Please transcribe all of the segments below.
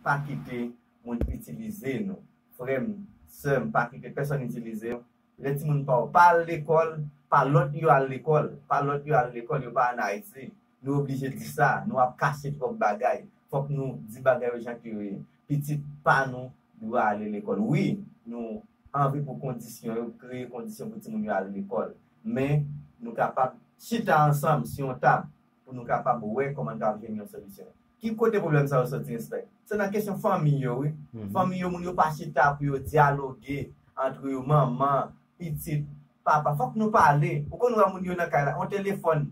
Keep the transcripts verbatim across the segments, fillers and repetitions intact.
Pa kite moun itilize nou. Frè m, sè m, pa kite pèsonn itilize w. Lè timoun pa w pa al lekòl, pa lòt yo al lekòl, pa lòt yo al lekòl, yo pa ann Ayiti. Nou oblije di sa, nou ap kache twòp bagay. Fòk nou di bagay yo jan ke yo ye. Pitit pa nou dwe ale lekòl. Wi, nou anvi pou kondisyon yo, kreye kondisyon pou timoun yo al lekòl. Men, nou kapab chita ansanm sou yon tab pou nou kapab wè kòman n ka jwenn yon solisyon. Ki kote pwoblèm sa yo soti, Enspèk? Se nan kesyon fanmi yo, wi. Fanmi yo, moun yo pa chita pou yo dyaloge antre yo, manman, pitit, papa. Fòk nou pale. Ou konn wè moun yo nan kay la, yon telefòn,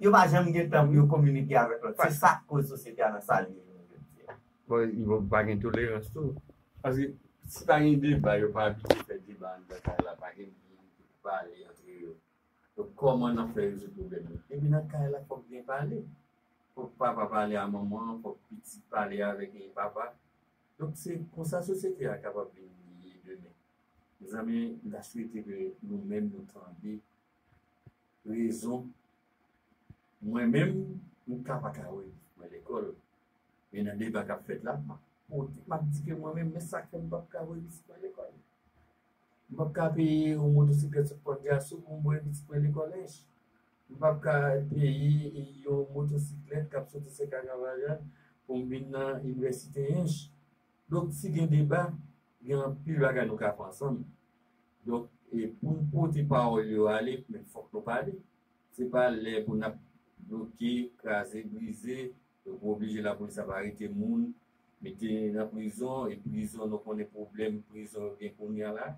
yo pa janm gen tan pou yo kominike avèk lòt. Se sa k koz sosyete a nan sa l ye jounen jodi a. Bon, bon, pa gen tolerans tou. Paske si pa gen deba, yo pa abitye fè deba anndan kay la, pa gen moun ki pale antre yo. Donk, kòman n ap fè rezoud pwoblèm yo? Epi nan kay la, fòk gen pale. Fòk papa pale a manman, fòk pitit pale avèk papa. Donk, se konsa sosyete a kapab vin ye demen. Mezanmi, m ta swete ke nou menm nou tande rezon. Mwen menm, m ka pa ka voye pitit mwen lekòl. Men nan deba k ap fèt la, m ap pote, m ap di ke mwen menm, men sa k fè m p ap ka voye pitit mwen lekòl. M p ap ka peye yon motosiklèt sot Pòt Gason pou m voye pitit mwen lekòl Ench. M p ap ka peye yon motosiklèt k ap soti Sèkay Kavaryal pou m vin nan Inivèsite Ench. Donk, si gen deba, gen anpil bagay nou ka fè ansanm. Donk, e pou n pote pawòl yo ale, men fòk nou pale. Se pa lè pou n ap bloke, kraze, brize, donk, ou oblije lapolis ap arete moun, mete nan prizon, e prizon, nou konnen pwoblèm prizon yo gen kounye a la.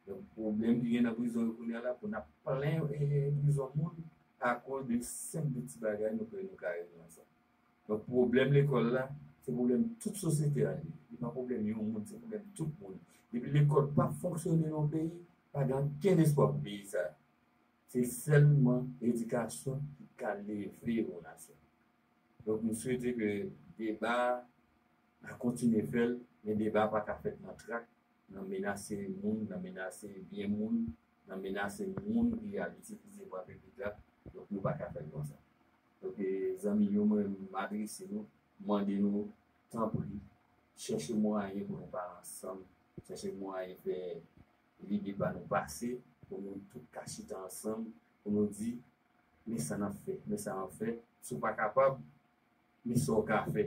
Donk, pwoblèm ki gen nan prizon yo kounye a la, pou n ap plen, e, prizon moun, akoz de senp de ti bagay nou kwè nou ka regle ansanm. Donk, pwoblèm lekòl la, se pwoblèm tout sosyete a li ye. Li pa pwoblèm yon moun, se pwoblèm tout moun. Depi lekòl pa fonksyone nan yon peyi, pa gen okenn espwa pou peyi sa. Se sèlman edikasyon ki ka leve yon nasyon. Donk, m swete ke deba a kontinye fè l, men deba a pa ka fèt nan trak, nan menase moun, nan menase byen moun, nan menase moun ki al itilize vwa piblik la. Donk, nou pa ka fè l konsa. Donk, e, zanmi yo, mwen, m adrese nou, m mande nou, tanpri, chèche mwayen pou nou pale ansanm, chèche mwayen fè lide pa nou pase, pou nou tout ka chita ansanm, pou nou di, men sa n ap fè, men sa n ap fè, si w pa kapab, men sa w ka fè.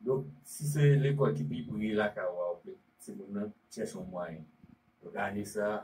Donk, si se lekòl ki pi pre lakay ou a, ou pe, se moun nan chèche yon mwayen. Donk, ane sa,